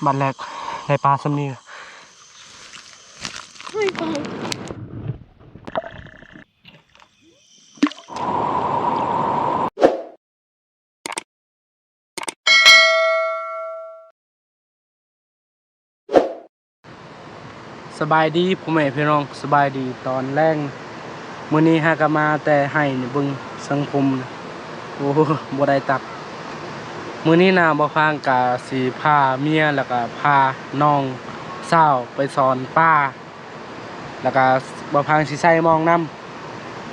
ບາດແລກໄດ້ປາສ່ຳນີ້. ສະບາຍດີພໍ່ແມ່ພີ່ນ້ອງ, ສະບາຍດີຕອນແລງ. ມື້ນີ້ຫາກະມາແຕ່ໄຮ່ນີ້ ເບິ່ງສັງຄົມ ໂອ້ ບໍ່ໄດ້ຕັດ. ມື້ນີ້ນະ ບ່າວພາງກະຊິພາເມຍ ແລ້ວກະພານ້ອງສາວໄປສອນປາ. ແລ້ວກະບ່າວພາງຊິໃສ່ມອງນຳ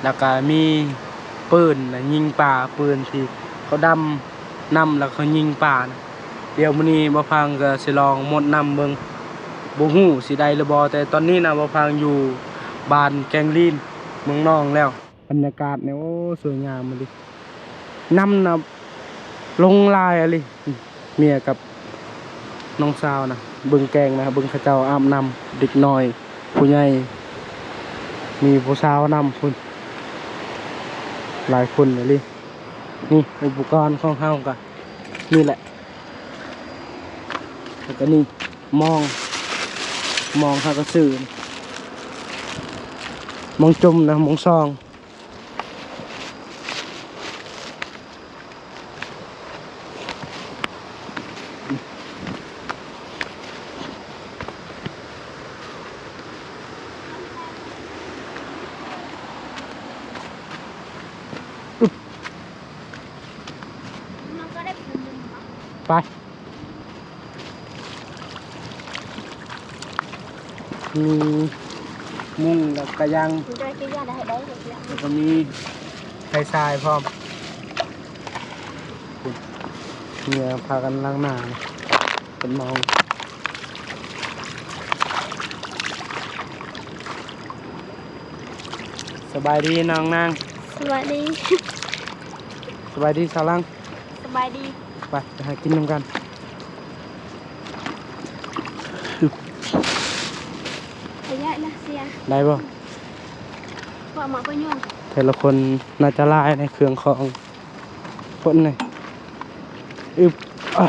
ແລ້ວກະມີປືນນະ ຍິງປາ ປືນທີ່ເຂົາດຳນຳ ແລ້ວເຂົາຍິງປານະ. ດຽວມື້ນີ້ບ່າວພາງກະຊິລອງໝົດນຳເບິ່ງ ບໍ່ຮູ້ຊິໄດ້ຫຼືບໍ່. ແຕ່ຕອນນີ້ນະ ບ່າວພາງຢູ່ບ້ານແກ້ງລີນ ເມືອງນອງແລ້ວ. ບັນຍາກາດນີ້ ໂອ້ ສວຍງາມອີ່ຫຼີ. ນ້ຳນະລົງຫຼາຍອີ່ຫຼີ. ເມຍກັບນ້ອງສາວນະ ເບິ່ງແກ້ງນະ ເບິ່ງເຂົາເຈົ້າອາບນ້ຳ ເດັກນ້ອຍ ຜູ້ໃຫຍ່ ມີຜູ້ສາວນຳພຸ້ນ ຫຼາຍຄົນອີ່ຫຼີ. ນີ້ອຸປະກອນຂອງເຮົາກະນີ້ແຫຼະ. ແລ້ວກະນີ້ມອງ ມອງເຮົາກະຊື້ ມອງຈຸ່ມນະ ມອງຊອງ. ໄປ. ມີມຸ້ງ ແລ້ວກະຍັງ ແລ້ວກະມີໄຟສາຍພ້ອມ. ເມຍພາກັນລ້າງໜ້າກັນມອງ. ສະບາຍດີນ້ອງນາງ. ສະບາຍດີ. ສະບາຍດີສາວຫຼັງ. ສະບາຍດີ. ໄປ ໄປຫາກິນນຳກັນ. ໄດ້ບໍ່? ແຕ່ລະຄົນໜ້າຈະຫຼາຍໃນເຄື່ອງຂອງຄົນນີ້. ອຶບ ອາ.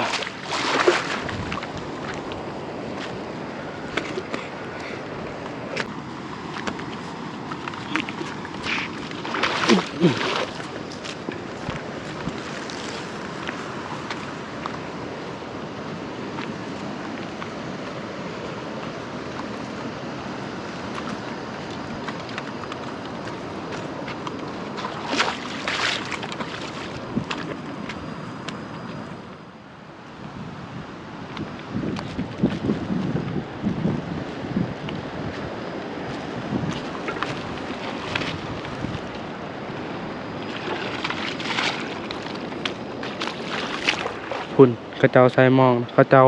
ພຸ້ນ ເຂົາເຈົ້າໃສ່ມອງ ເຂົາເຈົ້າ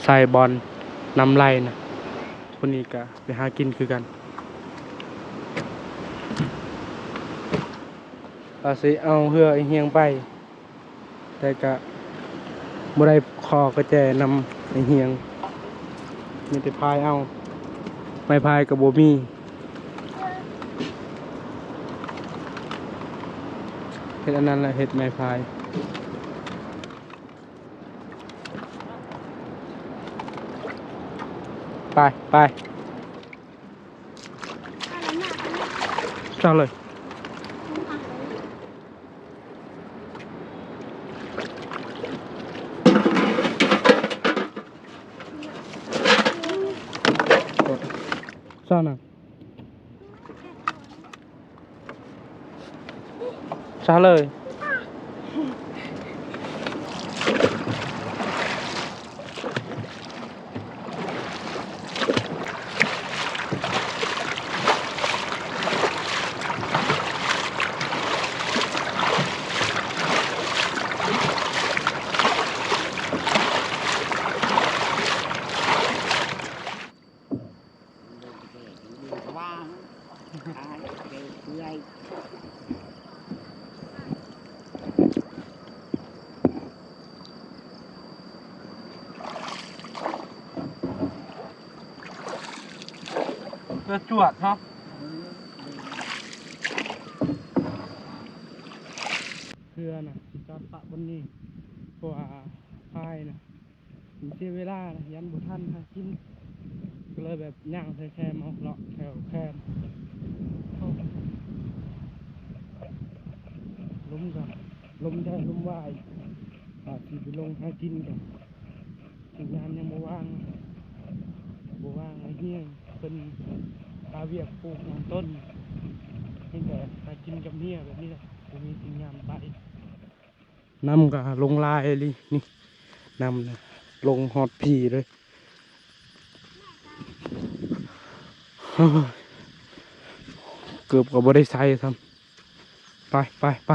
ໃສ່ບ່ອນນ້ຳໄຫຼນະ. ຄົນນີ້ກະໄປຫາກິນຄືກັນ. ວ່າຊິເອົາເຮືອໄອ້ຮຽງໄປ ແຕ່ກະບໍ່ໄດ້ຂໍກະແຈນຳໄອ້ຮຽງ ມີແຕ່ພາຍເອົາ ໄມ້ພາຍກະບໍ່ມີ. ເຮັດອັນນັ້ນລະ ເຮັດໄມ້ພາຍ. ໄປ ໄປ ເອົາເລີຍ. ຊານະ ຊາເລີຍ. ເພື່ອຈວດເນາະ ເພື່ອນະ ຊິຈອດປະບົນນີ້ ເພາະວ່າພາຍນະ ເສຍເວລານະ ຢ້ານບໍ່ທັນຫາກິນ ກໍເລີຍແບບຍ່າງແຄມໆ ເອົາເລາະແຖວແຄມ. ລົມກໍລົມແທ້ລົມວ່າອີກ ວ່າຊິໄປລົງຫາກິນກໍ ທີມງານຍັງບໍ່ວ່າງ ບໍ່ວ່າງ ໄອ້ຮຽງເພິ່ນຄາວຽກປູກມັນຕົ້ນ ມີແຕ່ຫາກິນກັບເມຍແບບນີ້ແຫຼະ ບໍ່ມີທີມງານໄປ. ນ້ຳກໍລົງຫຼາຍອີ່ຫຼີນີ້ ນ້ຳນະລົງຮອດພີ້ເລີຍ. ເກີບກໍບໍ່ໄດ້ໃສ່ຊ້ຳ. ໄປ ໄປ ໄປ.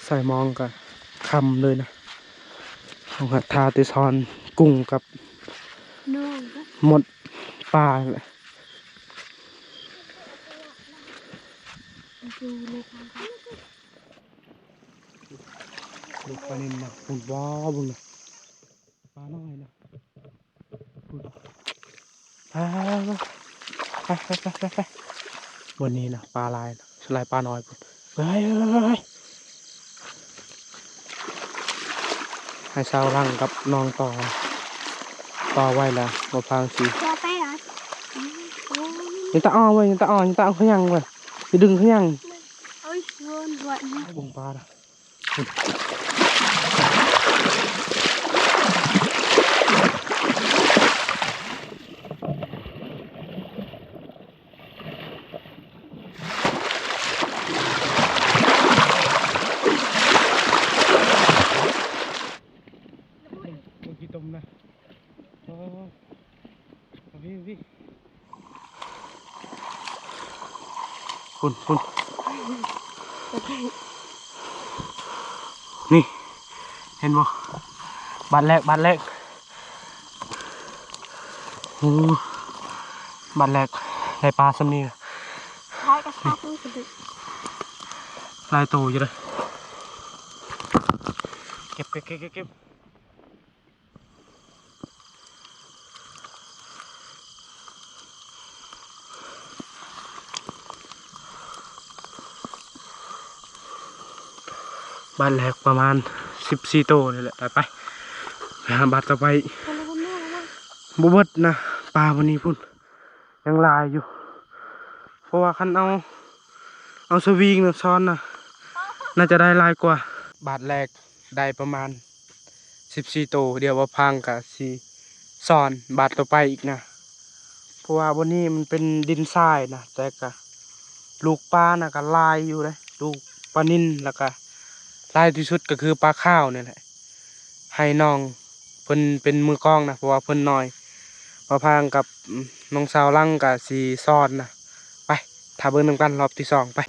ໃສ່ມອງກະຄ່ຳເລີຍນະ. ເຮົາຫາທ່າແຕ່ຊ້ອນກຸ້ງກັບ ນ້ອງກໍ ມົດປ່າແຫຼະ. ເບິ່ງປານິນນະ ພຸ້ນ ວ້າວ ເບິ່ງນະ ປານ້ອຍນະ ພຸ້ນ ປາ ໄປ ໄປ ໄປ ໄປ ໄປ. ບ່ອນນີ້ນະ ປາຫຼາຍນະ ສ່ວນຫຼາຍປານ້ອຍພຸ້ນ. ເຮີ້ຍ ໃຫ້ຊາວຫຼັງກັບນ້ອງຕໍ່ ຕໍ່ໄວ້ລະ ບໍ່ພາງຊິ ຍັງຕະອ້ອເວີຍ ຍັງຕະອ້ອ ຍັງຕະອ້ອຂະຫຍັງເວີຍ ຊິດຶງຂະຫຍັງ. ເບິ່ງປານະ. ເບິ່ງ ເບິ່ງຂີ້ຕົມນະ. ໂອ້ ເອົາ ພີ່ ພີ່ ພຸ້ນ ພຸ້ນ ນີ້ ເຫັນບໍ່? ບາດແລກ ບາດແລກ. ໂອ້ ບາດແລກ ໄດ້ປາສ່ຳນີ້ ຫຼາຍກະຊາກ ຫຼາຍໂຕຢູ່ເດ້. ເກັບ ເກັບ ເກັບ ເກັບ ເກັບ. ບາດແລກປະມານສິບສີ່ໂຕນີ້ແຫຼະ. ໄປ ໄປ ໄປຫາບາດຕໍ່ໄປ. ບໍ່ເບິດນະ ປາມື້ນີ້ພຸ້ນ ຍັງຫຼາຍຢູ່ ເພາະວ່າຄັນເອົາ ເອົາສະວິງນະ ຊ້ອນນະ ໜ້າຈະໄດ້ຫຼາຍກວ່າ. ບາດແລກໄດ້ປະມານສິບສີ່ໂຕ. ດຽວບ່າວພາງກະຊິຊ້ອນບາດຕໍ່ໄປອີກນະ ເພາະວ່າບ່ອນນີ້ມັນເປັນດິນຊາຍນະ ແຕ່ກະລູກປານະກະຫຼາຍຢູ່ເດ້ ລູກປານິນ ແລ້ວກະຫຼາຍທີ່ສຸດກະຄືປາຂາວນີ້ແຫຼະ. ໃຫ້ນ້ອງເພິ່ນເປັນມືກ້ອງນະ ເພາະວ່າເພິ່ນນ້ອຍ. ບ່າວພາງກັບນ້ອງສາວຫຼັງກະຊິຊ້ອນນະ. ໄປ ຖ້າເບິ່ງນຳກັນຮອບທີສອງ ໄປ. ເ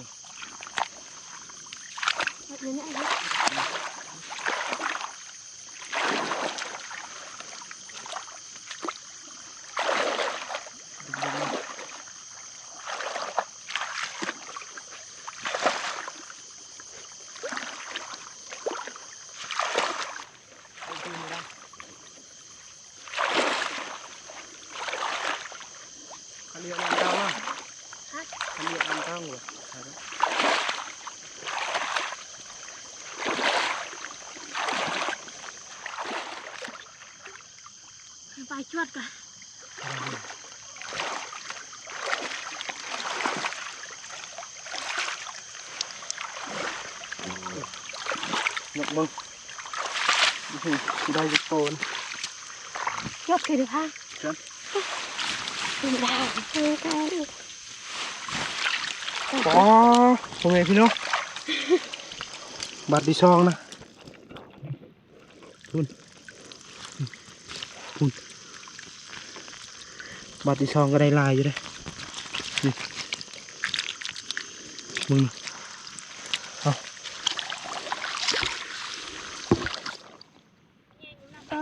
ໄປຈວດກະ ຍົກເບິ່ງ ໄດ້ຈັກໂຕນະ ຈວດຄືເດີພາ ຈວດ ໄດ້ ອໍ ພໍ່ແມ່ພີ່ນ້ອງ ບາດທີສອງນະ ພຸ້ນ ພຸ້ນ ບາດທີສອງກໍໄດ້ຫຼາຍຢູ່ເດ້ ນີ້ ເບິ່ງນະ ເອົາ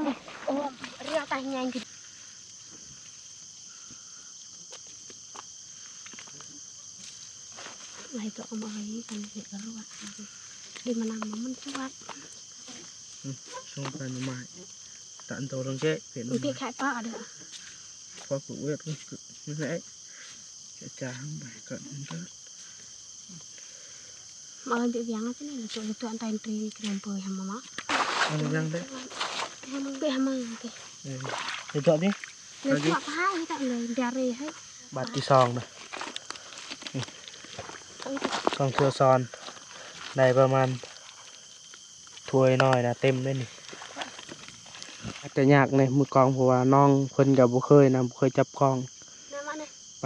ເອີ ໂອ້ ເຮືອຕາຍໃຫຍ່ ໄລ່ຕົວເອົາມາໄວ້ກັນເຮັດກະລົວດ ໄດ້ມານຳມັນຈວດ ອືມ ສົ່ງໄປໜໍ່ໄມ້ ຕານໂຕລົງແຈະເປັນ ເປັນໄຂ່ປາເດີ ພໍກູເວດ ມັນແຫຼະ ຈາງໄປກ່ອນ ມາເດີວຽງ ອັນນີ້ລະ ຕົວ ຕົວອັນຕາຍຕີ ກະນຳເປີຍ ຫາມາມາ ອັນນີ້ຍັງເດ້ ຫາມາເປີຍ ຫາມາເປີຍ ເອີ ເຮັດເຈາະດິ ເລີຍຈວກໃຫ້ ເຮັດເຈາະເລີຍ ດາເຣໃຫ້ ບາດທີສອງນະ ສອງເທື່ອຊ້ອນ ໄດ້ປະມານຖ້ວຍນ້ອຍນະ ເຕັມເລີຍນີ້ ອາດຈະຍາກໃນມືກ້ອງ ເພາະວ່ານ້ອງເພິ່ນກໍບໍ່ເຄີຍນະ ບໍ່ເຄີຍຈັບກ້ອງ ໄປ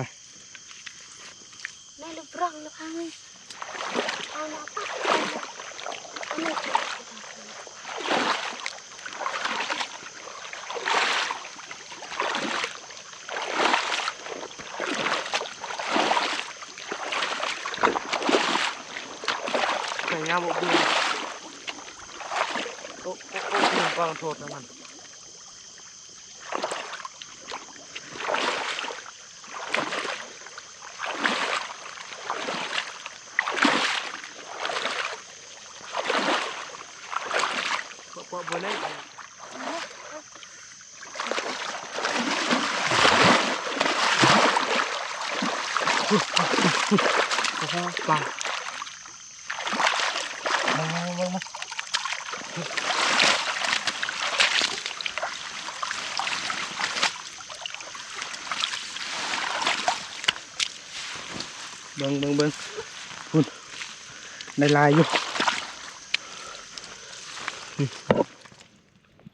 ໄປຍາມບໍ່ເບື່ອ ໂອ້ ໂອ້ ໂອ້ ຂໍໂທດນຳມັນ ເກາະ ເກາະບໍ່ໄດ້ ໂອ້ໂຫ ປາ ເບິ່ງ ເບິ່ງ ເບິ່ງ ເບິ່ງ ເບິ່ງ ເບິ່ງ ພຸ້ນ ໄດ້ຫຼາຍຢູ່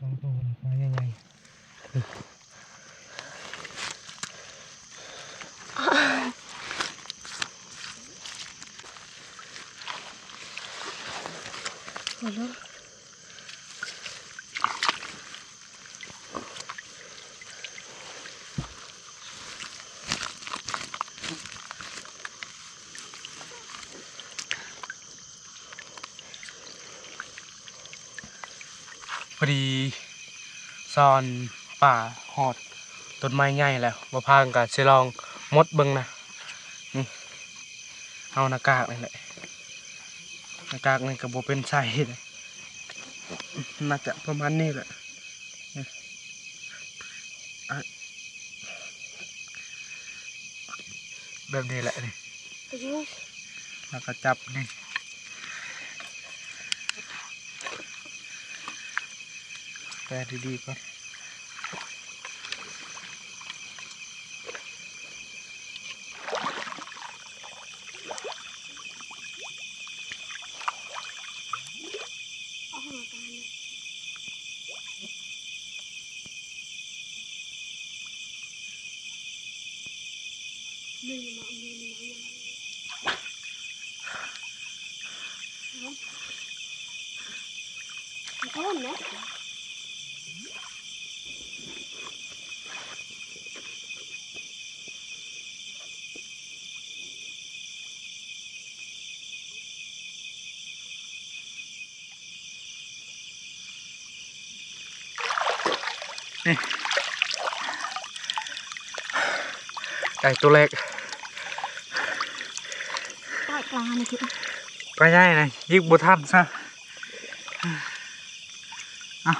ສອງໂຕ ປາໃຫຍ່ໆ ໂອ້ໂຫ ພໍດີຊ້ອນປາຮອດຕົ້ນໄມ້ໃຫຍ່ແລ້ວ ບໍ່ພາກັນກໍຊິລອງມົດເບິ່ງນະ ນີ້ ເອົາໜ້າກາກນີ້ແຫຼະ ໜ້າກາກນີ້ກໍບໍ່ເປັນໃສເດ້ ໜ້າຈະປະມານນີ້ແຫຼະ ອະ ແບບນີ້ແຫຼະນີ້ ແລ້ວກໍຈັບນີ້ ແປດີໆກ່ອນ. ນີ້ ໄກ່ຕົວແລກ ໄກ່ປານີ້ຄື ປາໃຫຍ່ນະ ຍິງບໍ່ທັນຊະ ເອົາ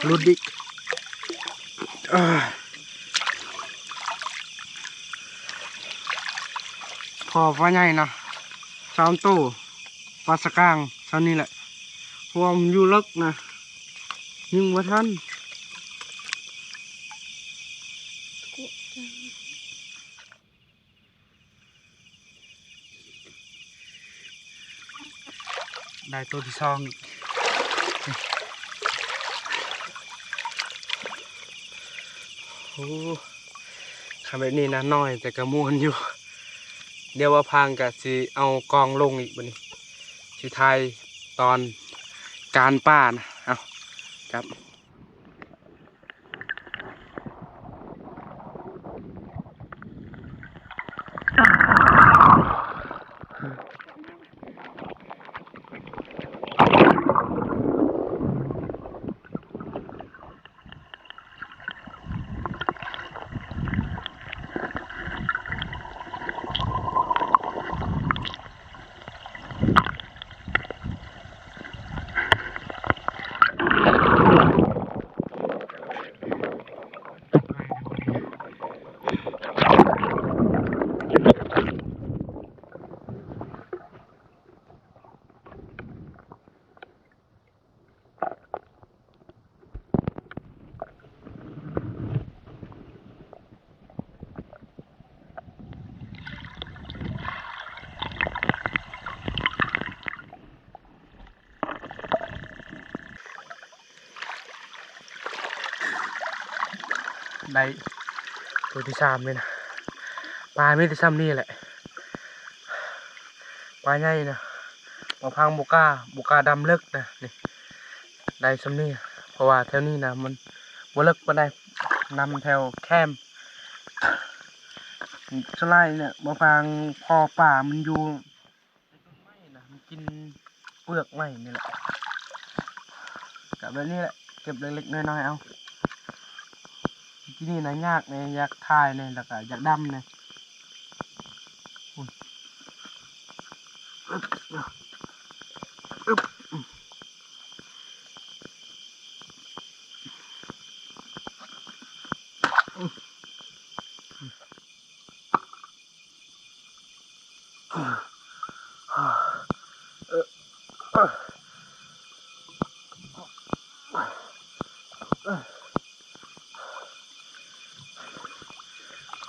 ລຸ້ນອີກ ເອີ. ກໍປາໃຫຍ່ນະ ສາມໂຕ ປາສະກາງ ຊ່ຳນີ້ແຫຼະ ເພາະວ່າມັນຢູ່ເລິກນະ ຍິງບໍ່ທັນ. ໄດ້ໂຕທີສອງອີກ. ໂອ້ ຄັນແບບນີ້ນະ ນ້ອຍແຕ່ກະມ່ວນຢູ່. ດຽວບ່າວພັງກະຊິເອົາກ້ອງລົງອີກບັດນີ້ ຊິຖ່າຍຕອນການປານະ. ເອົາ ຈັບ. ໄດ້ໂຕທີສາມນີ້ນະ ປາມີແຕ່ຊ່ຳນີ້ແຫຼະ ປາໃຫຍ່ນະ. ບ່າວພັງບໍ່ກ້າ ບໍ່ກ້າດຳເລິກນະ ນີ້ ໄດ້ຊ່ຳນີ້ ເພາະວ່າແຖວນີ້ນະ ມັນບໍ່ເລິກປານໃດ ນຳແຖວແຄມ. ສ່ວນຫຼາຍນີ້ ບ່າວພັງ ພໍປາມັນຢູ່ ໄມ້ນະ ມັນກິນເປືອກໄມ້ນີ້ແຫຼະ ກະແບບນີ້ແຫຼະ ເກັບເລັກໆນ້ອຍໆເອົາ. ທີ່ນີ້ນະ ຍາກແດ່ ຢາກຖ່າຍແດ່ ແລ້ວກະຢາກດຳແດ່.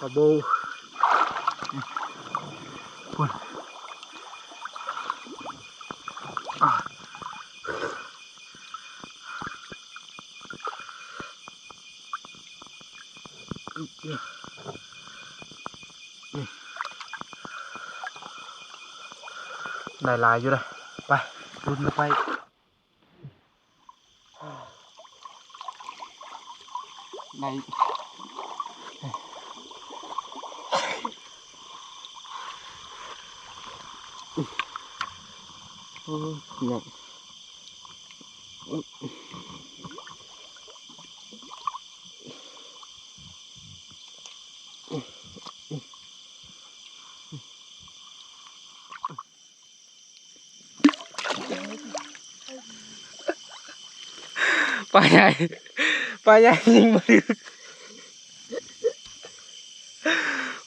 ປາບູ ພຸ້ນ. ໄດ້ຫຼາຍຢູ່ເດ້ ໄປ ລຸ້ນກັນໄປ ໄດ້ ໂອ້ຍ ເນາະ. ປາໃຫຍ່ ປາໃຫຍ່ຍິງບໍ່ຖືກ.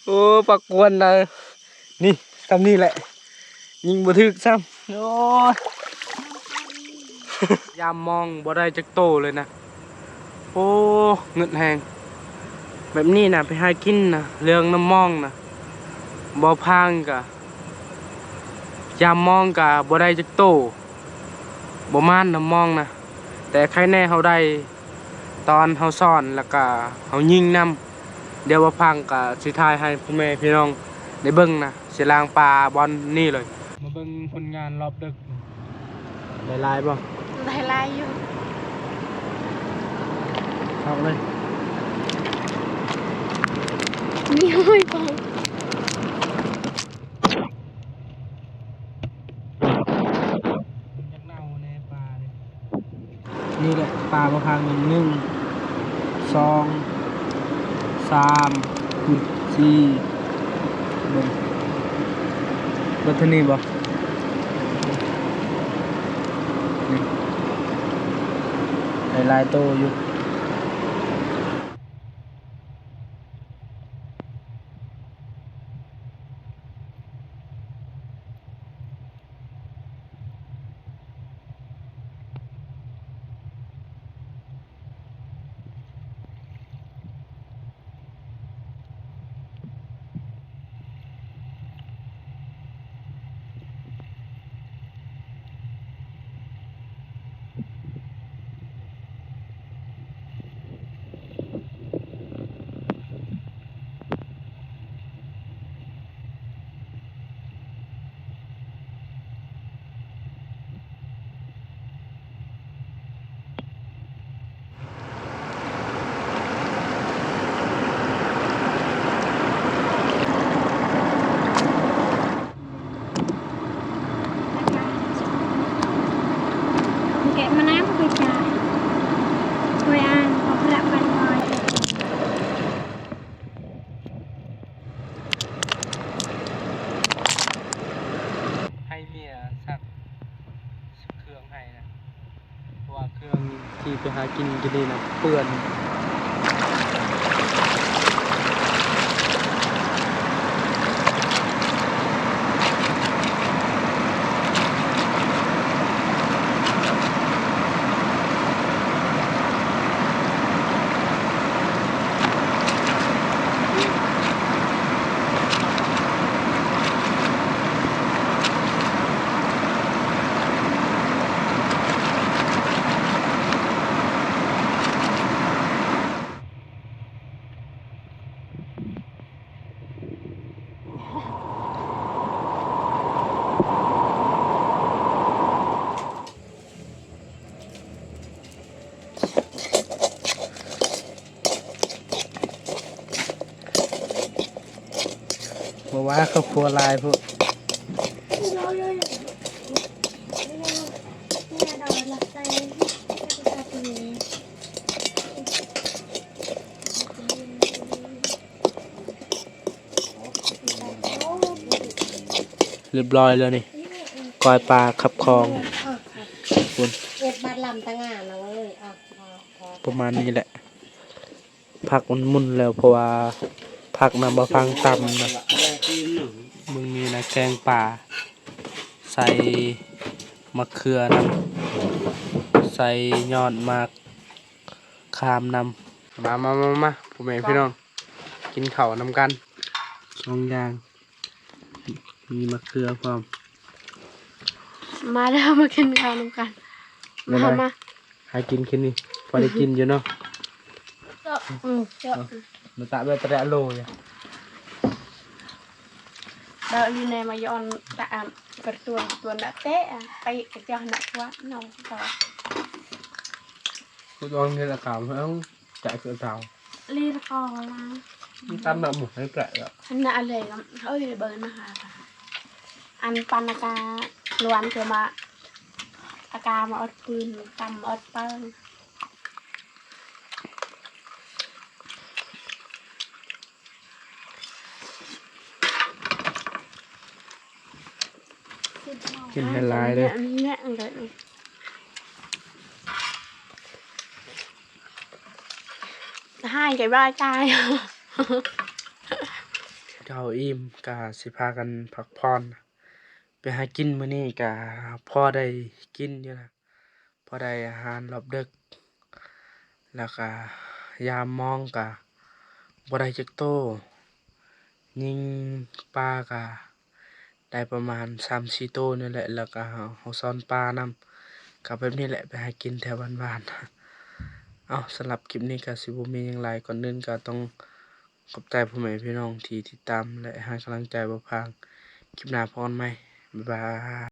ໂອ້ ປາກວນນະ ນີ້ ຊ່ຳນີ້ແຫຼະ ຍິງບໍ່ຖືກຊ້ຳ. ໂອ້ຍ ຍາມມອງບໍ່ໄດ້ຈັກໂຕເລີຍນະ. ໂອ້ ເງີດແຮງ ແບບນີ້ນະ ໄປຫາກິນນະ ເລື່ອງນຳມອງນະ ບໍ່ພາງກະ ຍາມມອງກະບໍ່ໄດ້ຈັກໂຕ ບໍ່ມານນຳມອງນະ ແຕ່ໄຄແນ່ເຮົາໄດ້ ຕອນເຮົາຊ້ອນ ແລ້ວກະເຮົາຍິງນຳ. ດຽວບ່າວພັງກະຊິຖ່າຍໃຫ້ພໍ່ແມ່ພີ່ນ້ອງໄດ້ເບິ່ງນະ ຊິລ້າງປາບ່ອນນີ້ເລີຍ. ມາເບິ່ງຜົນງານລອບເດິກ ໄດ້ຫຼາຍບໍ່? ໄດ້ຫຼາຍຢູ່ ເອົາເລີຍ ມີຫ້ອຍປອງ. ຢາກເນົ່າແນ່ປານີ້ ນີ້ແຫຼະ ປາບໍ່ພັງ ໜຶ່ງ ສອງ ສາມ ສີ່ ເບິ່ງ ເບິດເທົ່ານີ້ບໍ່? ນີ້ ໄດ້ຫຼາຍໂຕຢູ່. ໄປຫາກິນຢູ່ນີ້ນະ ເປື້ອນ. ບໍ່ວ່າເຂົ້າຄົວຫຼາຍໂພດ. ຮຽບຮ້ອຍແລ້ວນີ້ ກ້ອຍປາຂັບຂອງ ພຸ້ນ ເຮັດບາດລຳຕະງານເລີຍ ປະມານນີ້ແຫຼະ. ຜັກມັນໝຸ່ນແລ້ວ ເພາະວ່າຜັກນຳບໍ່ຟັງຕຳນະ. ເບິ່ງນີ້ນະ ແກງປາ ໃສ່ມະເຂືອນຳ ໃສ່ຍອດໝາກ ຂາມນຳ. ມາ ມາ ມາ ມາ ພໍ່ແມ່ພີ່ນ້ອງ ກິນເຂົ້ານຳກັນສອງຢ່າງ ມີມະເຂືອພ້ອມ. ມາເດີ ມາກິນເຂົ້ານຳກັນ ມາ ມາ ຫາກິນຄືນນີ້ ພໍໄດ້ກິນຢູ່ເນາະ. ເຈາະ ອືມ ເຈາະ ເນາະ ຕະເວຕະແລະໂລຍ ດອກລີແນມາຍອນຕະອຳກະຕວນ ຕວນນະເຕະ ໄປກະຈອນນະກວະເນາະ. ກະຈອນເຮັດອາການ ຈະຄືເກົ່າ ລີລະກອລາ ມັນຕຳແບບໝູໃຫ້ແປະລະ ອັນນະອະເລຍ ເອີຍ ເບິ່ງນະຄະ ອັນປັນອາກາລວນຄືມາ ອາກາມາອອດປືນ ຕຳອອດເປີ້ງ. ກິນໃຫ້ຫຼາຍເດີ ແຍະ ແຍະເລີຍ ຫາຍໃຈບາຍກາຍ. ເຂົ້າອີ່ມກະຊິພາກັນພັກຜ່ອນ ໄປຫາກິນມື້ນີ້ກະພໍໄດ້ກິນຢູ່ນະ. ພໍໄດ້ອາຫານຮອບດຶກ ແລ້ວກະຍາມມອງກະບໍ່ໄດ້ຈັກໂຕ ຍິງປາກະໄດ້ປະມານສາມສີ່ໂຕນີ້ແຫຼະ ແລ້ວກະເຮົາ ເຮົາຊ້ອນປານຳ ກະແບບນີ້ແຫຼະ ໄປຫາກິນແຖວບ້ານໆ. ເອົ້າ ສຳລັບຄລິບນີ້ກະຊິບໍ່ມີຫຍັງຫຼາຍ ກ່ອນອື່ນກະຕ້ອງ ຂອບໃຈພໍ່ແມ່ພີ່ນ້ອງທີ່ຕິດຕາມ ແລະ ໃຫ້ກຳລັງໃຈບ່າວພາງ. ຄລິບໜ້າພໍ້ກັນໃໝ່ ບາຍບາຍ.